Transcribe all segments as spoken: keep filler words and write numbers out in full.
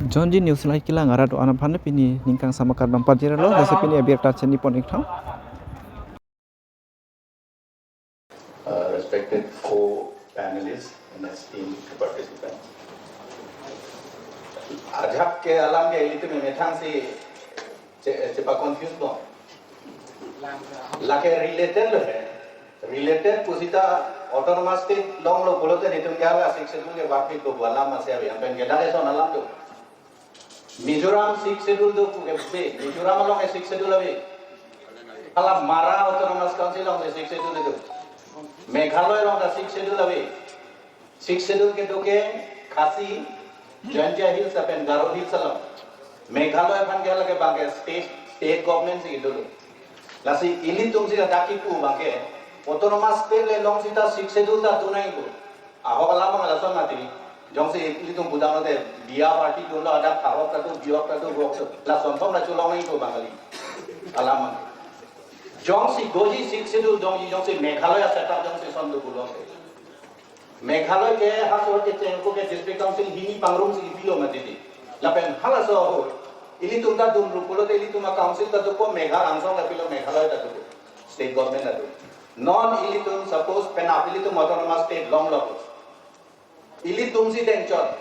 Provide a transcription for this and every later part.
Chonji News Live kelang arat do-an aphan pini ningkang samakar dam pajir lo, jase pini abirta chini pon ik thang. Uh, respected co-panelists and esteemed participants. Ajak ke alam ke ilitum methang si ce- cepa confuse bom. Lake related lo he. Related pusita autonomous state longlo pulote netum ke hala Sixth Schedule ke bapit ko bualam masih avi ampen ke dale son alam tu. Mizoram Sixth Schedule do pu ke be. Mizoram along ke Sixth Schedule ave. Hala Mara Autonomous Council along ke Sixth Schedule do. Meghalaya along ke Sixth Schedule ave. Sixth Schedule kedo ke Khasi, Jaintia Hills lapen Garo Hills along. Meghalaya aphan ke hala ke bang ke state, state government si kedo. Lasi ilitum si dak kipu bang ke autonomous state le long sita Sixth Schedule ta do nangji pu. Ahok alam bang lason mati. Jongsi ilitum pudam lote biya party dunlo, adak ahok ta do, biyok ta do, bok ta do. Lason thom la cholong nangji pu bang kali. Alam bang. Jongsi doji Sixth Schedule dongji, jongsi Meghalaya setup jongsi son do pulo. Meghalaya ke halaso kecheng ako ke District Council hini pangrum si pilo mati di. Lapen halaso ahut ilitum ta dun ru pulote ilitum a council ta dopo, Megha Rangsong ta pilo, Meghalaya ta dopo. State government ta do. Non ilitum suppose penap ilitum autonomous state longlo. Ilitum si dengchot.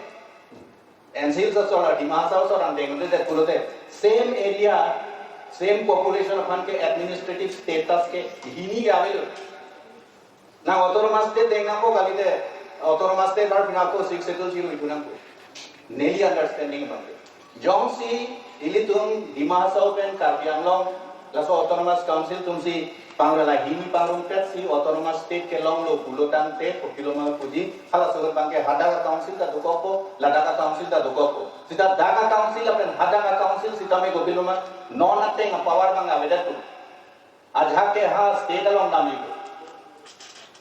N C Hills asor, Dima Hasao asor an dengdet pulote same area, same population aphan ke administrative status ke hini ke avelo. Nang autonomous state deng nangpo kalite, autonomous state bar pinangpo, Sixth Schedule chiru ipu nangpo. Neli understanding bang. Jongsi ilitum Dima Hasao pen Karbi Anglong laso autonomous council atum si pangrela hini pangrum pet si autonomous state ke longlo pulo tangte kopiloma puji halaso bang ke hadak a council ta dokokpo, ladak a council ta dokokpo. Sita dak a council lapen hadak a council sitame kopiloma non ateng a power bang avedet tu. Ajak ke ha state along damji.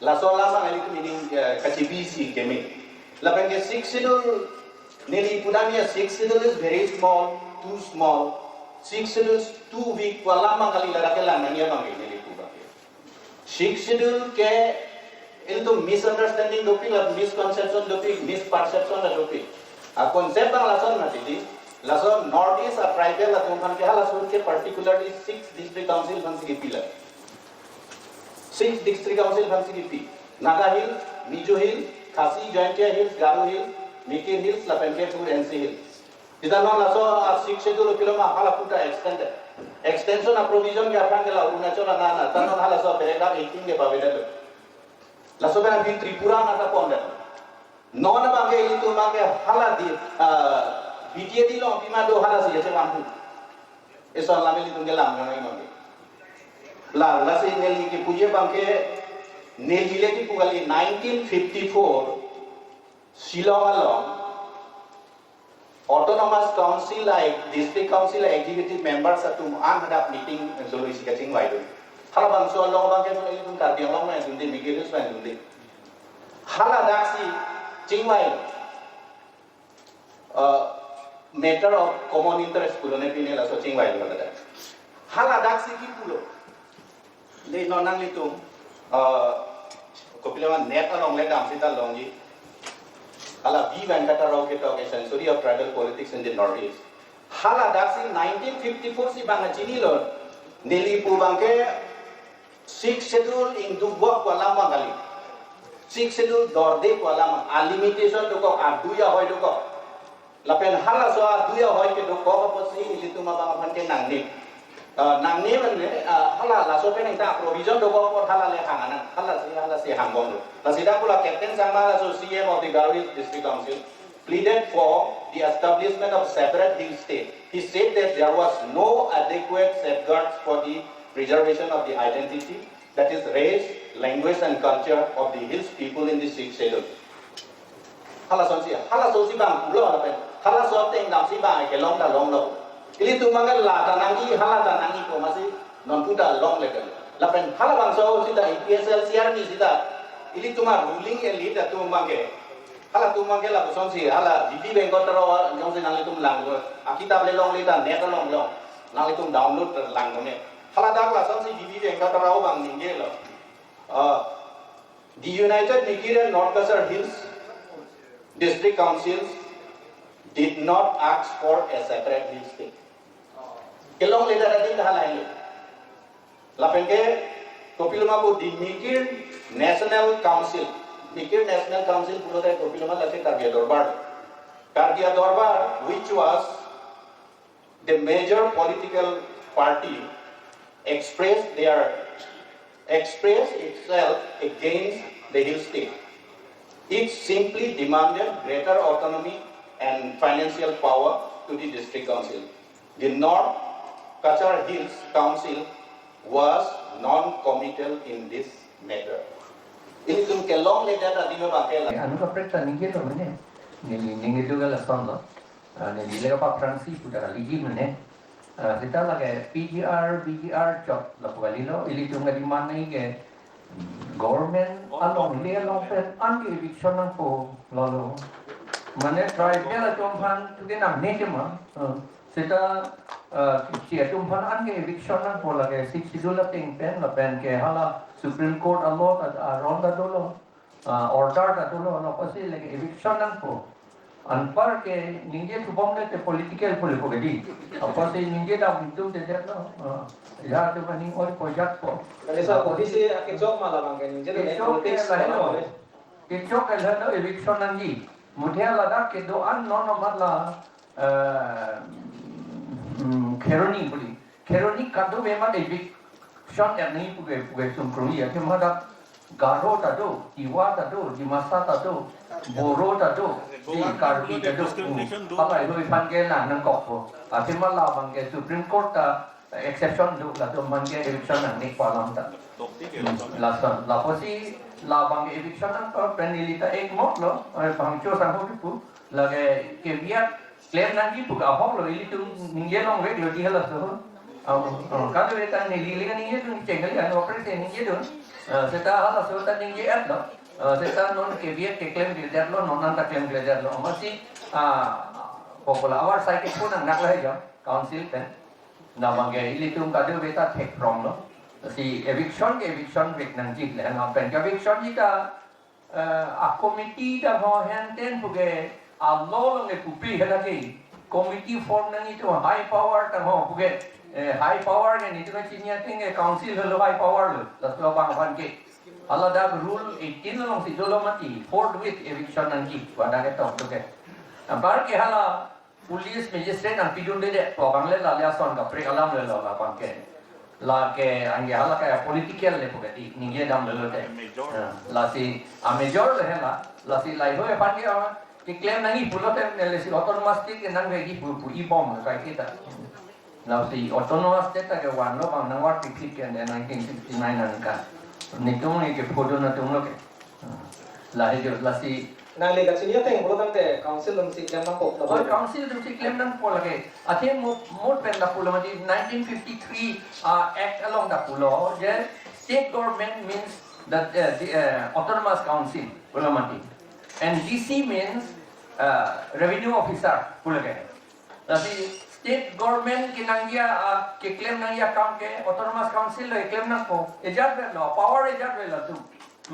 Laso alam bang ilitum ini, eh, kachibi si keme. Lapen ke Sixth Schedule neli pudamji a Sixth Schedule is very small, too small. Sixth Schedule is too weak. Ko alam bang kali ladak ke lang nangji abang ke neli pu bang ke. Sixth Schedule ke ilitum misunderstanding dopik la misconception dopik, misperception la dopik. A concept bang lason mati di. Laso North East a tribal atum aphan ke halaso ke particularly six district council aphan si kipi la. Six district council aphan si kipi. Naga Hills, Mizo Hills, Khasi, Jaintia Hills, Garo Hills, Mikir Hills, lapen ke pur N C Hills. Sita non laso a Sixth Schedule kopiloma hala puta extended. Extension a provision ke aphan ke la Arunachal ana ana. Ta non halaso paragraph eighteen ke pavedetlo. Laso pen aphi Tripura ana ta pondet. Non abang ke ilitum abang ke hala di, ah, B T A D along pima do hala si jese lampu. Eson lam ilitum ke lam nang imang ke. La, lasi neli kipuji abang ke neli le kipu kali nineteen fifty-four Shillong along Autonomous Council a District Council a Executive Members atum an hadak meeting dolo isi kachingvai do. Hala bangso along abang ke ilitum Karbi Anglong ma dunde, Mikir Hills ma dunde. Hala dak si chingvai, uh, matter of common interest pulo ne pine laso chingvai do hala dak. Hala dak si kipulo. Le non nanglitum, uh, kopiloma net along le dam sita longji. Hala V Venkata Rao ketok a century of tribal politics in the Northeast. Hala dak si nineteen fifty-four si bang chinilo. Neli pu bang ke Sixth Schedule ingduk bok ko alam bang kali. Sixth Schedule dorde ko alam, a limitation dokok, adui ahoi dokok. Lapen halaso adui ahoi kedokok apotsi ilitum abang aphan ke nangne. Ah, nangne mane, ah, hala laso pen ingta provision dokok apot hala le hang anang. Hala si, hala si hangbomlo. Lasi dak pula Captain Sangma laso C M of the Garo Hills District Council pleaded for the establishment of separate hill state. He said that there was no adequate safeguards for the preservation of the identity, that is race, language and culture of the hills people in the Sixth Schedule. Halason si, halaso si bang pulo lapen, halaso ateng dam si bang kelong ta longlo. Ilitum abang la ta nangji, hala ta nangji ko masi non puta longle kan. Lapen hala bangso sita A P H L C army sita ilitum a ruling elite atum abang ke. Halatum abang ke lapuson si, hala B B Venkata Rao jongsi nanglitum lang, akitap le longle ta net along long. Nanglitum download lang ne. Hala dak lason si B B Venkata Rao bang ningjelo. Uh, the United Mikir and North Cachar Hills District Councils did not ask for a separate hill state. Kelongledet adim hala ini. Lapen ke kopiloma pu di Mikir National Council. Mikir National Council pulote kopiloma lake Karbi Dorbar. Karbi Dorbar, which was the major political party, expressed their expressed itself against the hill state. It simply demanded greater autonomy and financial power to the district council. The North Cachar Hills Council was non-committal in this matter. Ilitum kelongledet adim abang ke la. Anu kaprek ta ningje lo mane. Neli ningje lo lason lo. Ah, neli le kapaphrangsi pu ta kaliji mane. Ah, seta lake P G R, B G R chot lapu kalilo, ilitum kademand nangji ke government alongle along pen anke eviction nangpo lalo. Mane tribal atum aphan tu ke nangne ke ma. Ah, seta, ah, si atum aphan anke eviction nangpo lake Sixth Schedule ateng pen lapen ke hala Supreme Court a-law ta aron ta dolo. Ah, order ta dolo, no, apotsi lake eviction nangpo. Anpar ke ningje thubom le te political poli po kedi. Apotsi ningje dam itum te det lo. Ah, ya tu maning oi pojak po. Kali sa, ah, politics si akechok ma labang ke ningje le kechok ke politics lain ma lo. Kechok ke lain lo eviction nangji. Muthe ladak kedo-an non amat la, eh, mm, Kheroni puli. Kheroni kadokave amat eviction er nangji puke, puke sungkrung ya. Athema dak Garo ta do, Tiwa ta do, Dimasa ta do, Boro ta do, di Karbi ta do. Hmm. Hala iho iphan ke nang nangkokpo. Athema labang ke Supreme Court ta exception do, latum aphan ke eviction nangne pu alam ta. Hmm. Lason, lapusi labang ke eviction nangpo pen neli ta ekmot lo, eh, bangcho sangho kipu, lake kebiak klem nangji pu ke ahok lo, ilitum ningje longvek lo di halaso. Aw, aw, kadokave ta neli le ningje dun chengkali ano apre se ningje dun. Ah, seta halaso ta ningje-et lo. Ah, seta non kebiak keklemkledet lo, non anta klemkledet lo. Amatsi, ah, popular awar sai ke pun nang nak lahai jo, council pen. Labang ke ilitum kadokave ta thek rong lo. Si eviction ke eviction vek nangji le, lapen ke eviction ji ta eh, a-committee ta ho henten puke a-law along ke pupi hala ke committee form nangji tu high power ta ho puke, eh, high power ke nelitum kachini ateng ke council helo high power lo, laso abang aphan ke. Hala dak rule eighteen alongsi dolo mati, forthwith eviction nangji, pada ke tok tu ke. Anpar ke hala police magistrate nangpidundedet pu abang le la le ason kaprek alam le lo labang ke. Lake anke hala ke political le pu kedi, ningje dam le lo te. Major. Ah, lasi a-major le hala, lasi lahai aphan ke, ah, keklem nangji pulote neli si autonomous state ke nangveji pu, pu-i bom le kai kita. Lasi autonomous state ta ke vanlo abang nangvar piphit ke nineteen sixty-nine aningkan. Nelitum ni kephodun atum lo ke. Lahai jo, lasi. Nangli kachini ateng pulo tangte council atumsi klem nangpo. Oh, council atumsi klem nangpo lake. Athe mo-, mot pen lapulo mati nineteen fifty-three, uh, act along lapulo je state government means that, uh, the, uh, autonomous council pulo mati. And D C means, uh, revenue officer pulo ke. Lasi state government kenangji a, keklem nangji akam ke autonomous council lo keklem nangpo. Ejat vet lo, power ejat vet lo tu.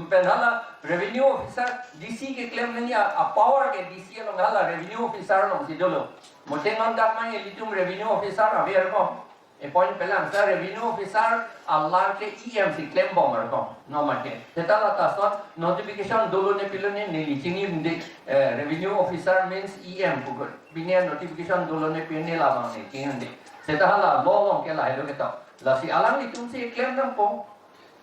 Pen hala revenue officer D C keklem nangji a, a-power ke D C along hala revenue officer alongsi dolo. Muthe non dak mang ilitum revenue officer ave erkom. Appoint pelang sa revenue officer alar ke E M si klem bom erkom. No mate. Seta la ta son notification dolo ne pilo ne neli chinine, eh, revenue officer means E M pugot. Pine notification dolo ne pine labang ne chinine. Seta hala law along ke lahai lo ketok. Lasi alanglitumsi klem nangpo.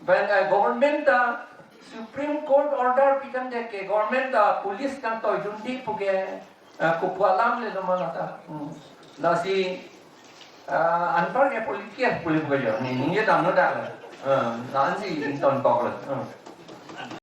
Pen, eh, government ta Supreme Court order pi tangte ke government ta police nangtoidunde puke, eh, kopu alam le lo ma lata. Hmm. Lasi, eh, anpar ke political poli puke jo. Ni, ningje damlo dak le. Eh, la-ansi ingtonkok lo. Hmm.